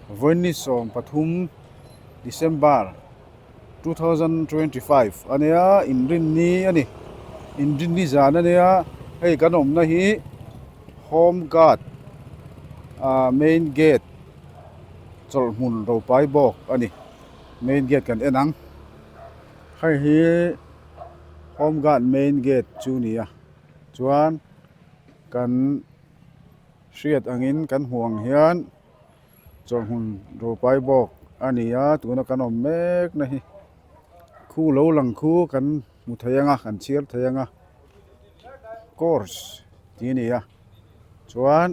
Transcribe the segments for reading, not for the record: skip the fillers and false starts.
Vawiin 13 December 2025 a nia inrinni a ni inrinni zan a nia hei kan awmna hi home guard ah main gate chawlhhmun ropai bawk a ni main gate kan en ang hei hi home guard main gate chu a ni a chuan kan hriat angin kan hmuh ang hian. Chawlhhmun ropai bawk a ni a tuna kan awm mek na hi khu lo lang khu kan hmu thei ang a kan chhiar thei ang a course tih a ni a chuan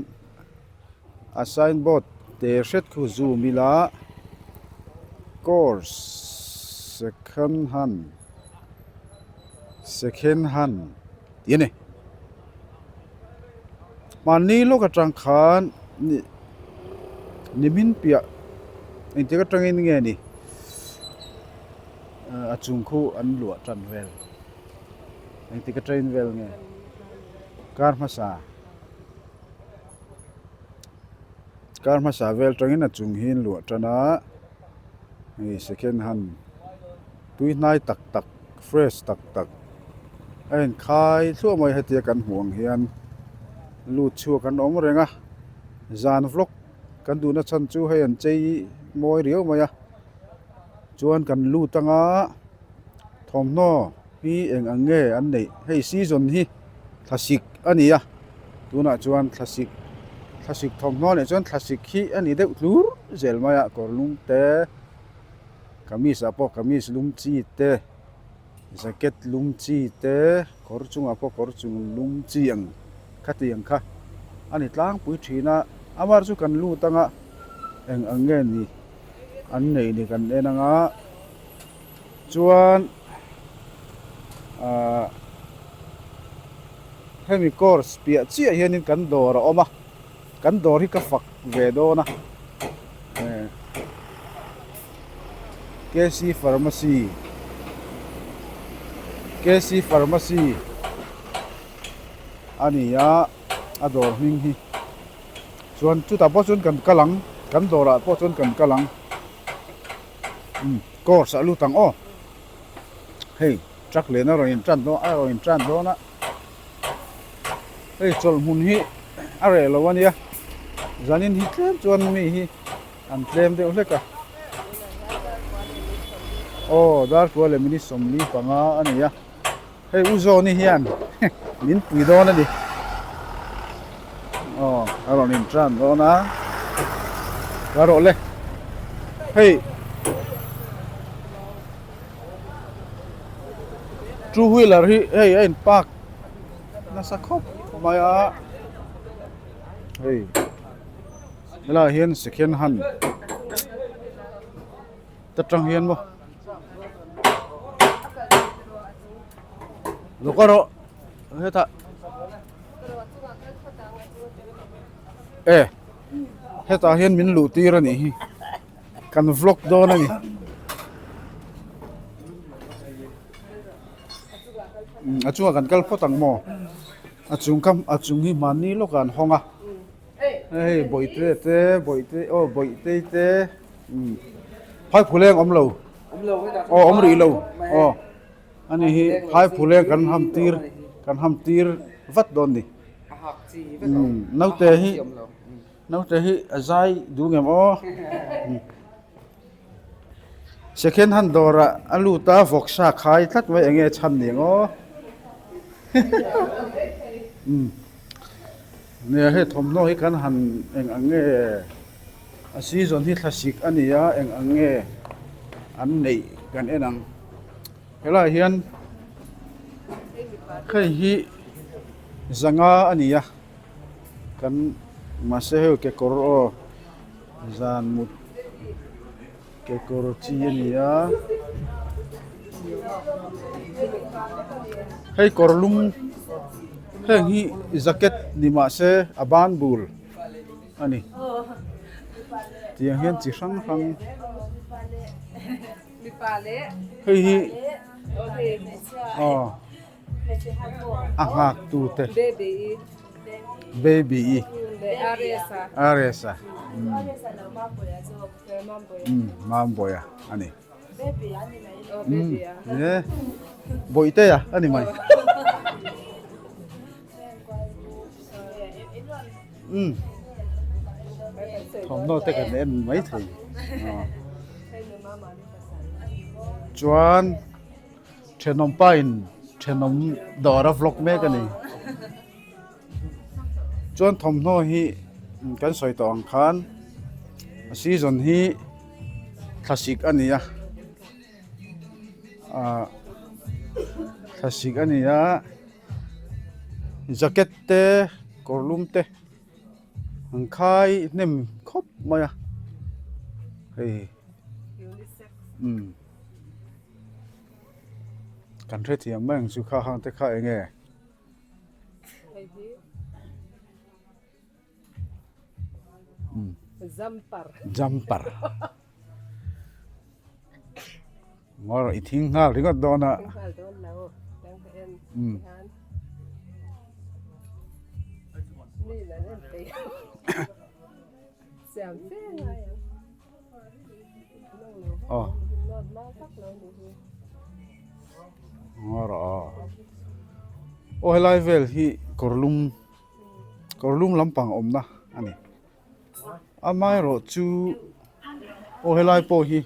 a sign board te hret khu zoom ila course second hand second hand tih a ni. Mahni lawk atang khan nimin piah engtik atangin nge ni a chung khu an luah tan vel engtik atangin vel nge kar hmasa kar hmasa vel atangin a chung hi an luah tan a hei second hand tui hnai tak tak fresh tak tak a inkhai thluah mai hetia kan hmuh ang hian lut chhuak an awm reng a zan vlog kan duhna chhan chu hei an chei mawi riau mai a chuan kan lut anga thawmhnaw hi eng ang nge an neih hei season hi thlasik a ni a tunah chuan thlasik thlasik thawmhnaw nih chuan thlasik hi a ni deuh tlur zel mai a kawr lung te kamis ah pawh kamis lum chi te. Jacket lum chi te kawr chungah pawh kawr chung lum chi ang kha tih ang kha a ni tlangpui thin a amar chu kan lut anga eng ang nge ni an neih ni kan en anga chuan ahh hemi course piah chiah hianin kan dawr a awm a kan dawr hi ka fak ve dawn a. KC Pharmacy KC Pharmacy a ni a a dawr hming hi chuan chutah pawh chuan kan kal ang kan dawrah pawh chuan kan kal ang umm course ah lut ang aw hei truck lehna rawn in tan dawn a rawn in tan dawn a hei chawlh hmun hi a reh lo a nia zanin hi tlem chuan mi hi. An tlem deuh hlek a. Aw darkua leh minute 45 a ni a. Hei U Zawni hian min pui dawn a ni. Aw a rawn in tan dawn a. Ka rawh le. Hei two wheeler hi hei a in park nasa khawp mai a. Hei. Helaiah hian second hand ta tang hian maw lo ka rawh hetah e hetah hian min luh tir a nih hi kan vlog dawn a ni. A chungah kan kal phawt ang maw a chung kha a chung hi hmanni lawkah an hawng a. Hei bawihte te bawihte aw bawihte te umm phaiphuleng awm lo aw awm rih lo aw ani hi phaiphuleng kan ham tir kan ham tir vat dawn ni umm naute hi naute hi a zai duh ngem aw. Second hand dawrah a lut a vawksa khai tlat mai eng nge chhan ni ang aw umm nia hei thawmhnaw hi kan han eng ang nge a season hi thlasik a ni a eng ang nge an neih kan en ang helaiah hian hei hi zanga a ni a kan mahse hei kekawr aw. Zan mut kekawr chi a ni a hei kawr lum heng hi jacket ni mah se a ban bul a ni tiang hian chi hrang hrang hei hi aw. A nghak tu te baby i RS a. Umm Mambawiha a ni. Umm e Bawihtea a ni mai. Umm thawmhnaw te kan en mai thei chuan thenawm pa in thenawm dawr a vlog mek a ni chuan thawmhnaw hi kan sawi tawh ang khan a season hi thlasik a ni a ah thlasik a ni a. Jacket te kawr lum te an khai hnem khawp mai a hei umm kan hrethiam mai ang chu kha hang te kha eng nge. Jumper. Jumper. Ngawr i thing nghal ringawt dawn a. Thing nghal dawn lo. Dang ka en. Mm. Hian. Mi nan en pe. Siam fe ngai ang. Nong lo. Oh. Not ma tak lo ni hi. Ngawr aw. Aw helai vel hi kawrlum Kawrlum lampang awmna a ni. Amaherawh chu aw helai pawh hi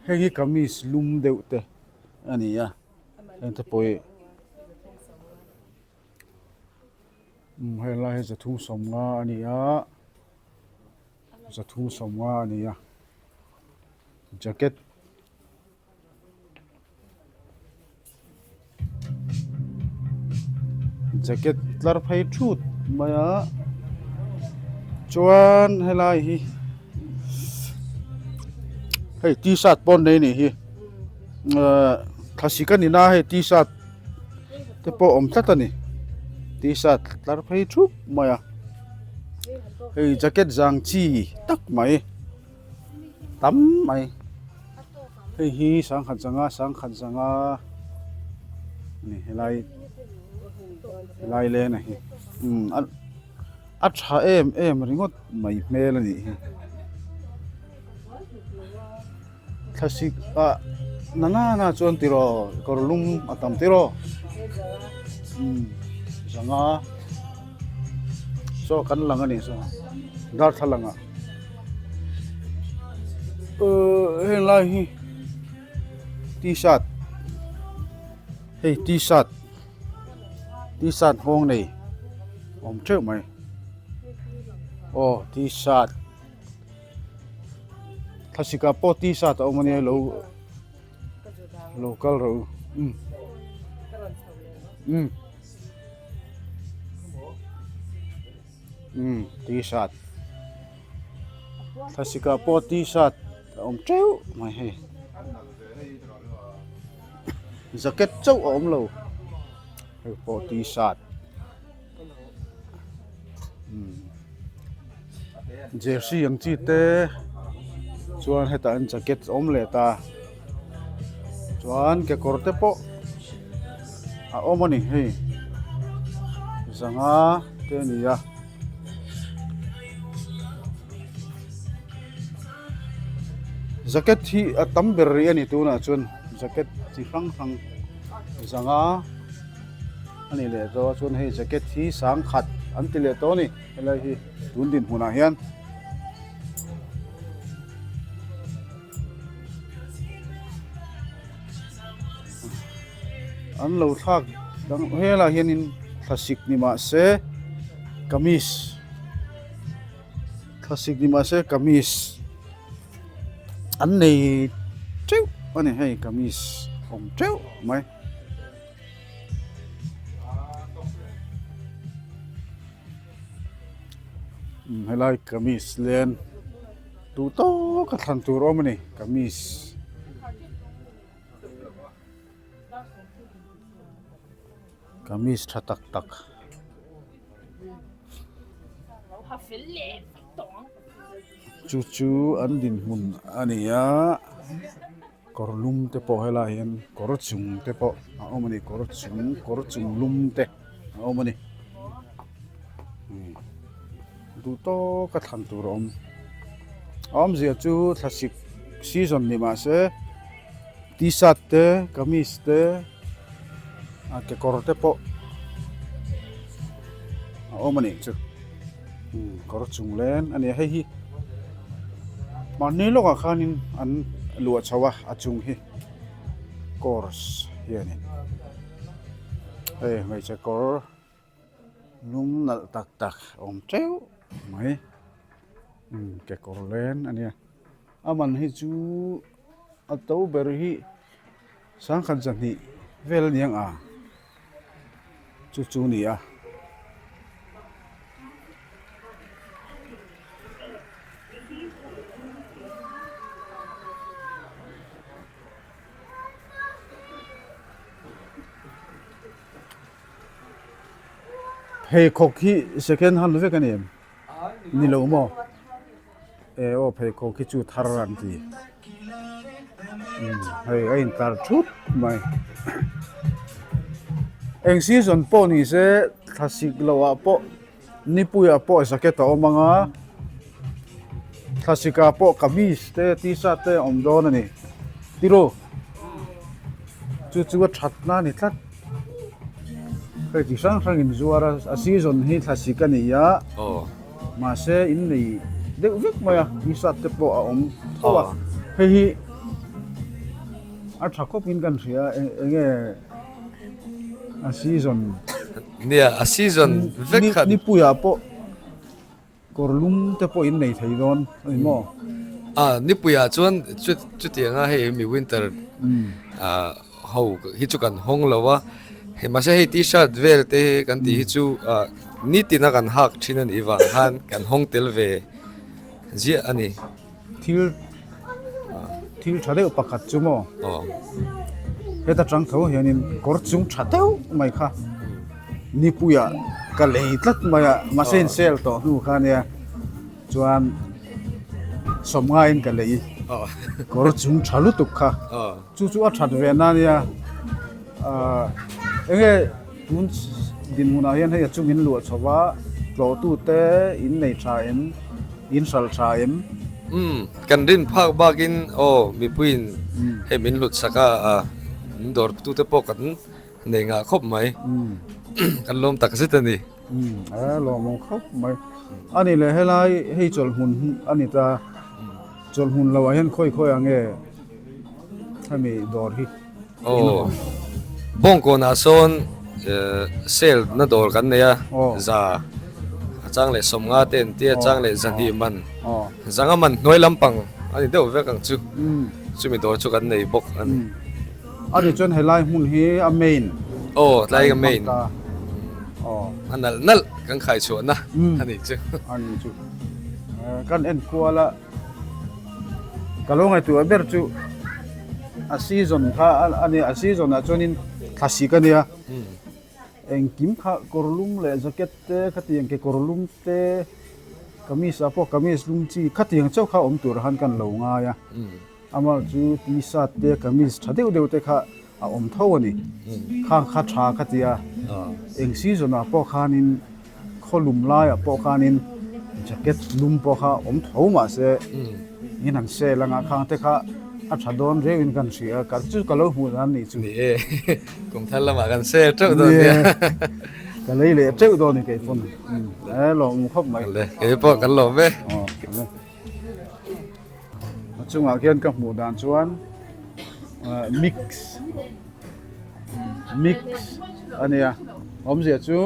heng hi kamis lum deuh te a ni a heng te pawh hi umm helai hi zathum sawmnga a ni a zathum sawmnga a ni a jacket. Jacket tlar phei thut mai a chuan helai hi hei t-shirt pawh an nei a nih hi ahh thlasik a ni na hei t-shirt te pawh a awm tlat a ni t-shirt tlar phei thup mai a hei jacket zang chi tak mai. Tam mai. Hei hi sangkhat zanga sangkhat zanga a ni helai helai leng a hi umm a a tha em em ringawt mai hmel a nih hi. Thlasik ah na nana chuan tiraw kawr lum a tam tiraw umm zanga saw kan lang a nih saw darthlalang ah uhh heng lai hi t-shirt hei t-shirt t-shirt nghawng nei awm teuh mai aw t-shirt. Thlasik ah pawh t-shirt a awm ania lo lo kal rawh u umm umm umm t-shirt thlasik ah pawh t-shirt a awm teuh mai hei jacket chauh a awm lo hei pawh t-shirt. Jersey ang chi te chuan hetah hian jacket a awm leh ta chuan kekawr te pawh a awm a ni hei zanga te a ni a. Jacket hi a tam ber rih a ni tunah chuan jacket chi hrang hrang zanga. A ni leh tawh a chuan hei jacket hi sangkhat an ti leh tawh a ni helai hi tun dinhmunah hian. An lo thlak dang helaiah hianin thlasik ni mahse kamis thlasik ni mahse kamis an nei teuh a ni hei kamis awm teuh mai. Helai kamis len duh tawk a thlan tur awm a ni kamis kamis tha tak tak. Chu chu an dinhmun a ni a. Kawr lum te pawh helaiah hian kawr chung te pawh a awm a ni kawr chung kawr chung lum te a awm a ni. Duh tawka thlan tur a awm. A awmzia chu thlasik season ni mah se t-shirt te kamis te a kekawr te pawh a awm a nih chu kawr chung len a ni a hei hi mahni lawkah khanin an luah chho a a chung hi course hianin hei hmeichhe kawr. Lung nalh tak tak a awm teuh mai umm kekawr leng a nia a man hi chu a to ber hi sangkhat zahnih vel a ni ang a chu chu a ni a. Pheikhawk hi second hand vek a ni em? Ni lo maw? E aw pheikhawk hi chu thar an ti. Hei a intar thut mai. Eng season pawh ni se thlasik loh ah pawh nipuiah pawh jacket a awm ang a, thlasik ah pawh kamis te t-shirt te a awm dawn a ni. Tiraw? Chu chu a thatna a ni tlat. Hei chi hrang hrang in zuar a, a season hi thlasik a ni a, mahse in nei deuh vek mai a, t-shirt te pawh a awm tho a, hei hi a tha khawp in kan hria eng nge a season. Nia a season vek khan. Nipuiah pawh. Kawr lum te pawh in nei thei dawn a ni maw? A, nipuiah chuan chutianga hei mi winter ho hi chu kan hawng lo a, hei mahse hei t-shirt vel te kan tih hi chu nitin a kan hak thin a nih vang khan kan hawng tel ve ziah a ni. Thil thil tha deuh pakhat chu maw? Aw. Heta tang tho hianin kawr chung tha deuh mai kha nipuiah ka lei tlat mai a, mahse in sale tawh hnu kha ania chuan sawmngaiin ka lei kawr chung tha lutuk kha. Chu chu a that ve na ania ah eng nge tun dinhmunah hian hei a chung in luah chho va tlawhtute in nei tha em in hral tha em. Umm kan rin phak bakin aw mipuiin hei min hlut sak a ah min dawr tute pawh kan nei ngah khawp mai kan lawm tak zet a ni. Umm a lawmawm khawp mai a ni leh helai hei chawlhmun a ni ta. Chawlhmun lo ah hian khawi khawi ah nge hemi dawr hi in hawn? Bawngkawn ah sawn sale na dawr kan nei a, za a chang leh sawmnga te an tia, a chang leh zahnih man, zanga man hnuai lampang a ni deuh vek ang chu, chumi dawr chu kan nei bawk a ni. A ni chuan helai hmun hi a main. Aw tlai a main. A nalh nalh kan khai chhuahna a ni chu. A ni chu. Kan en kual a. Ka lo ngaihtuah ber chu a season kha a nia a season ah chuanin thlasik a nia engkim kha kawr lum leh jacket te khatiang kekawr lum te kamis ah pawh kamis lum chi khatiang chauh kha awm tur han kan lo ngai a amah chu t-shirt te kamis tha deuh deuh te kha a awm tho a ni. Khang kha tha ka ti a, eng season ah pawh khanin khaw lum laiah pawh khanin jacket lum pawh kha awm tho mah se in han sel anga khang te kha a tha dawn riauin kan hria a, chu ka lo hmuh dan nih chu. Ni e, kum thar lamah kan sel teuh dawn nia. Ka lei leh teuh dawn ni keipawn. E lawm khawp mai. Kei pawh kan lawm e. A chungah khian ka hmuh dan chuan mix mix a nia awmzia chu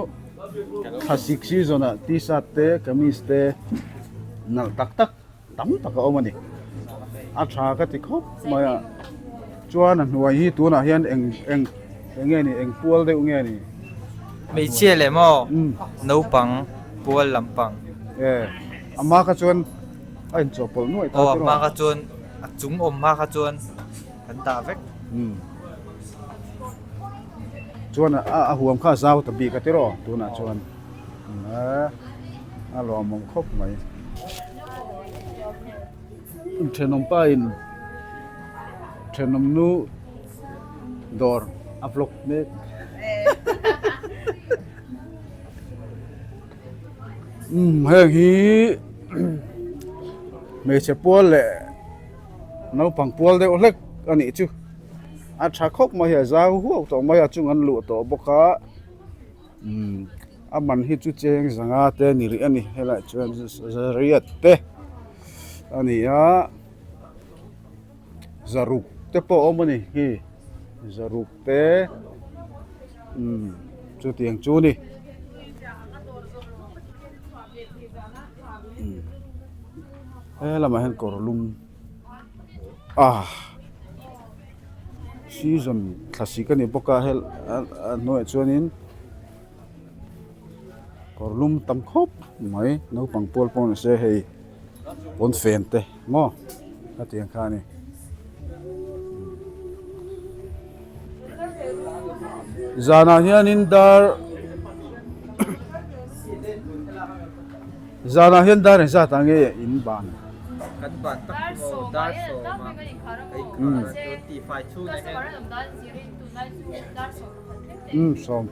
thlasik season ah t-shirt te kamis te nalh tak tak tam tak a awm a ni a tha ka ti khawp mai a chuan a hnuai hi tunah hian eng eng eng nge ni eng pual deuh nge ni. Hmeichhia leh maw naupang pual lampang. E a hma kha chuan. A inchawhpawlh nuaih ta Aw a hma kha chuan a chung awm hma kha chuan kan dah vek. Chuan a huam kha a zau ta bik a tiraw tunah chuan a lawmawm khawp mai. Thenawm pa in thenawm nu dawr a vlog mek. Umm heng hi hmeichhe pual leh naupang pual deuh hlek a nih chu a tha khawp mai a zau huau tawh mai a chung an luh tawh bawk a umm a man hi chu cheng zanga te a ni rih a ni helaiah chuan zariat te a ni a zaruk te pawh a awm a ni hi zaruk te umm chutiang chu a ni umm he lamah hian kawr lum ah season thlasik a ni bawk a hel a hnuaiah chuanin kawr lum tam khawp mai naupang pawl pawh ni se hei pawnfen te maw hetiang kha a ni. Zanah hianin dar zanah hian dar engzat ah nge in ban? Kan ban tak maw dar sawma tihfai chhunah hian. Umm 11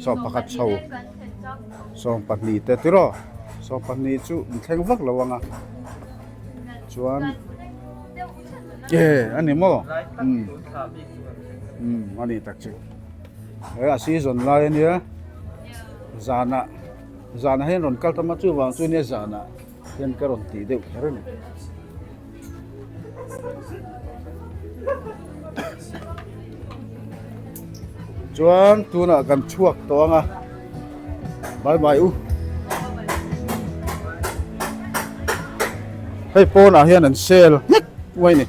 11 chho 12 te tiraw 12 chu in thleng vak lo ang a chuan e a ni maw umm umm a ni tak chu he a season lai a nia zanah zanah hian rawn kal tam a chuvang chu nia zanah hian ka rawn tih deuh kher a ni. Chuan tunah kan chhuak tawh ang a bye bye u hei pawnah hian an sale nghek mai ni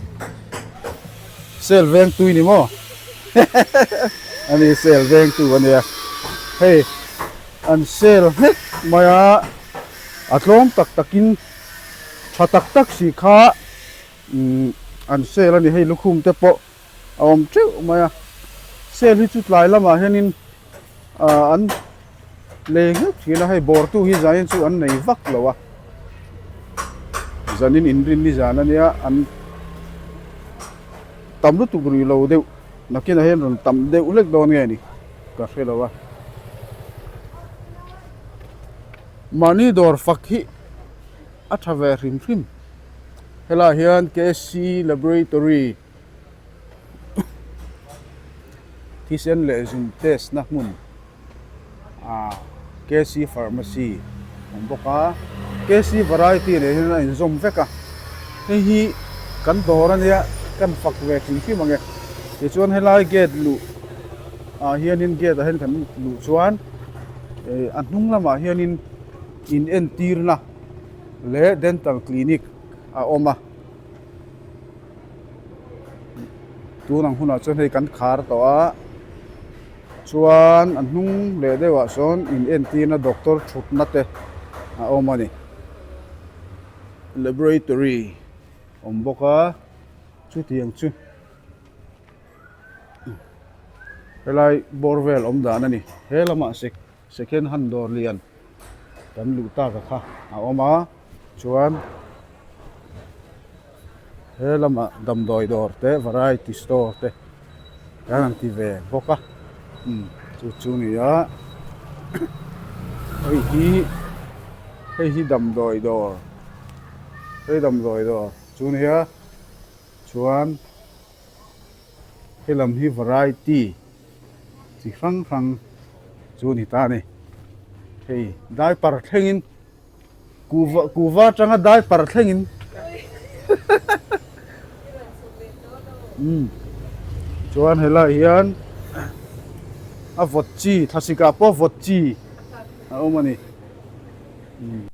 sale veng tui ni maw ani sale veng tu ania hei an sale nghek mai a a tlawm tak takin tha tak tak si kha umm an sale a ni hei lukhum te pawh a awm teuh mai a sale hi chu tlai lamah hianin ah an lei nghek thin a hei bawrtu hi zanin chu an nei vak lo a zanin inrinni zan ania an tam lutuk rih lo deuh nakinah hian rawn tam deuh hlek dawn nge ni ka hre lo a mahni dawr fak hi a tha ve hrim hrim helaiah hian K C laboratory thisen leh zun test na hmun ah K C pharmacy a awm bawk a K C variety leh hian a inzawm vek a hei hi kan dawr a nia kan fak ve hrim hrim ang e tichuan helai gate luh ah hianin gate ah hian kan luh chuan eh a hnung lamah hianin in entirna leh dental clinic a awm a tun ang hunah chuan hei kan khar tawh a chuan a hnung leh deuhah sawn in entirna doctor thutna te a awm a ni laboratory awm bawk a chutiang chu helai bawr vel awm dan a ni he lamah sek Second hand dawr lian kan luh tak a kha a awm a chuan he lamah damdawi dawr te variety store te kan han ti ve bawk a umm chu chu ni a hei hi hei hi damdawi dawr hei damdawi dawr chu ni a chuan. He lam hi variety chi hrang hrang chu a ni ta a ni. Hei diaper thlengin kuhva kuhva atanga diaper thlengin umm chuan helaiah hian a vawt chi thlasik ah pawh vawt chi a awm a ni. Umm.